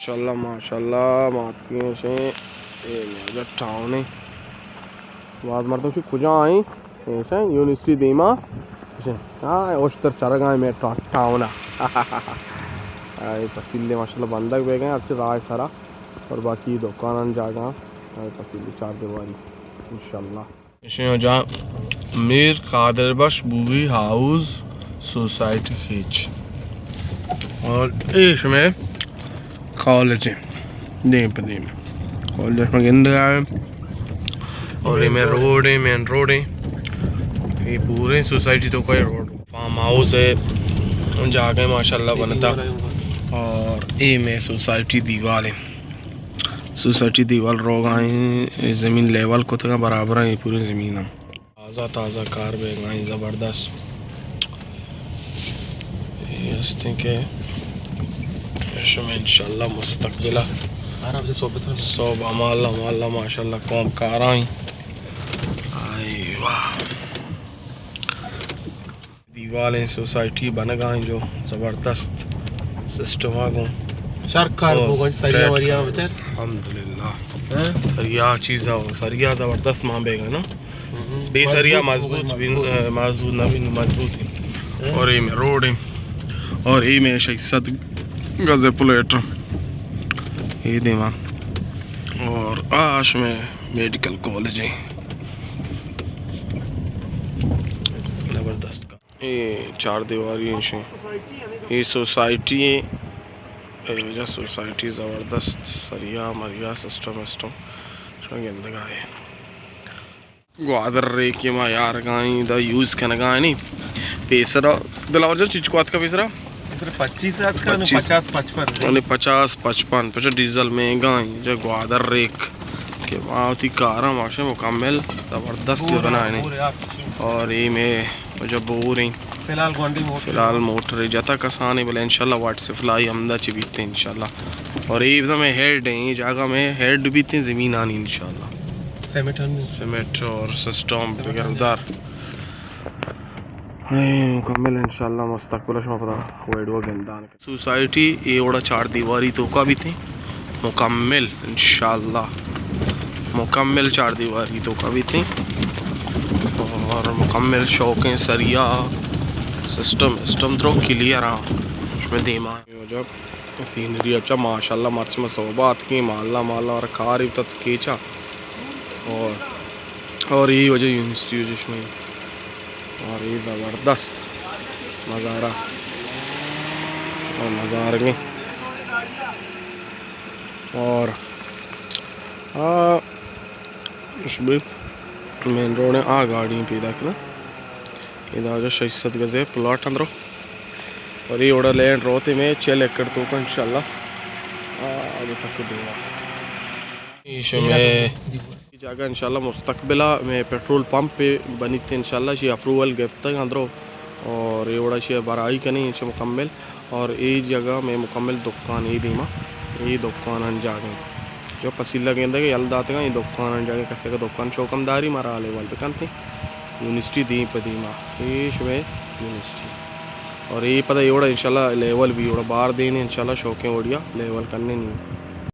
ماشاءاللہ، ماشاءاللہ، ما اتکیں شیں، اے واجہ ٹاؤن ایں۔ باز مردم شی کجا ایں؟ اے شیں یونیورسٹی دیما۔ شیں، ہاں، اوشتر چرگا ایں مئے ٹا-، ٹاؤن ءَ۔ اے پسیلے ماشاءاللہ بندگ بیگا ایں، ہرچی راہ سرا۔ اور باقی دکانان جاگا، اے پسیلے چار دیواری۔ انشاءاللہ۔ ایشی جا میر قادر بخش بوی ہاؤس سوسائٹی کیچ۔ اور اے شمئے کالج ایں، دیم پہ دیم کالج شما گندگا ایں۔ اور اے مئے روڈ ایں، مین روڈ ایں۔ اے پورے سوسائٹی توکا اے روڈ۔ فارم ہاؤس ایں، جاگہ ماشاءاللہ بنتا۔ اور اے مئے سوسائٹی دیوال ایں۔ سوسائٹی دیوال روگا ایں، اے زمین لیول کتگا برابر ایں، اے پوری زمین ہم۔ تازہ تازہ کار بیگا ایں، زبردست۔ اے ہستیں کہ شما انشاءاللہ مستقبلا صوب ہماللہ ہماللہ ماشاءاللہ قوم کارا ایں۔ آئی واہ۔ دیوال ایں، سوسائٹی بنگا ایں جو زبردست سسٹم آ گوں۔ شر کار اور بوگا، سریا ٹیٹ وریا کار۔ بچار۔ الحمدللہ۔ ہاں؟ سریا چیزا، سریا زبردست مان بیگا نا۔ ہم۔ بے سریا مضبوط مضبوط بی، مضبوط۔ اے، مضبوط نہ بی، مضبوط ایں۔ ہاں؟ اور اے مئے روڈ ایں۔ اور اے مئے شش سد گز پلیٹ۔ اے دیما۔ اور آ شمئے میڈیکل کالج ایں۔ زبردست۔ اے چار دیواری ایں شیں۔ اے سوسائٹی ایں۔ اے واجہ سوسائٹی زبردست، سریا مریا سسٹم وسٹم۔ شما گندگا اے۔ گوادر ریک کہ ما یارگا ایں، دا یوز کنگا ایں۔ پیسرا دلاور جان چیچکو آتکا پیسرا؟ پیسرا پچیس آتکا، نوں پچیس۔ پچاس پچپن۔ نوں پچاس پچپن، پچا ڈیزل مہنگا ایں، جو گوادر ریک کہ ما وتی کاراں ماشے مکمل زبردست بنا ایں۔ اور اے مئے واجہ بور ایں۔ فی الحال گونڈی موٹر۔ فی الحال موٹر جتا کسانے، بلے انشاءاللہ واٹر سپلائی ہمدا چہ بیت انشاءاللہ۔ اور اے بزاں مئے ہیڈ ایں، اے جاگہ مئے ہیڈ بیت زمینانی انشاءاللہ۔ سیمنٹ ہم۔ سیمنٹ اور سسٹم سیمنٹ بغیر ہم۔ دار۔ اے مکمل انشاءاللہ مستقبل شما پدا ویڈیو گندان۔ سوسائٹی اے وڑا چار دیواری توکا بیتیں، مکمل انشاءاللہ مکمل چار دیواری توکا بیتیں اور مکمل شوقیں سریا سسٹم سسٹم درو کلیئر آں۔ شمئے دیما ایں۔ واجہ سینری اچھا ماشاءاللہ، مرچی ما صوبہ اتکیں، مالا مالا اور کار بیتا کیچا۔ اور، اور اے واجہ یونیورسٹی واجہ شمئے۔ اور اے زبردست نظارہ اور نظارگیں۔ اور آ شمئے مین روڈ ایں، آ گاڑی پیداک نا۔ ادا واجہ شش سد گزے پلاٹ اندرو۔ اور اے وڑا لینڈ روت ایں مئے چل ایکڑ توکا انشاءاللہ۔ آ، آگے تک دیما۔ اے شمئے جاگہ انشاءاللہ مستقبلا مئے پٹرول پمپ بنیت انشاءاللہ، شی اپروول گپتگ اندرو اور اے وڑا شی برائی کنیں انشاء مکمل۔ اور اے جاگہ مئے مکمل دکان اے دیما، اے دکانان جاگہ ایں۔ جو پسیلہ گندگ یل داتگاں، اے دکانان جاگہ کسے کا دکان شوکم داری مارا لیول بکنت۔ یونیورسٹی دیم پہ دیما، اے شمئے یونیورسٹی۔ اور اے پدا اے وڑا انشاءاللہ لیول بی، اے وڑا بار دین انشاءاللہ شوقیں وڑیا لیول کنیں نی۔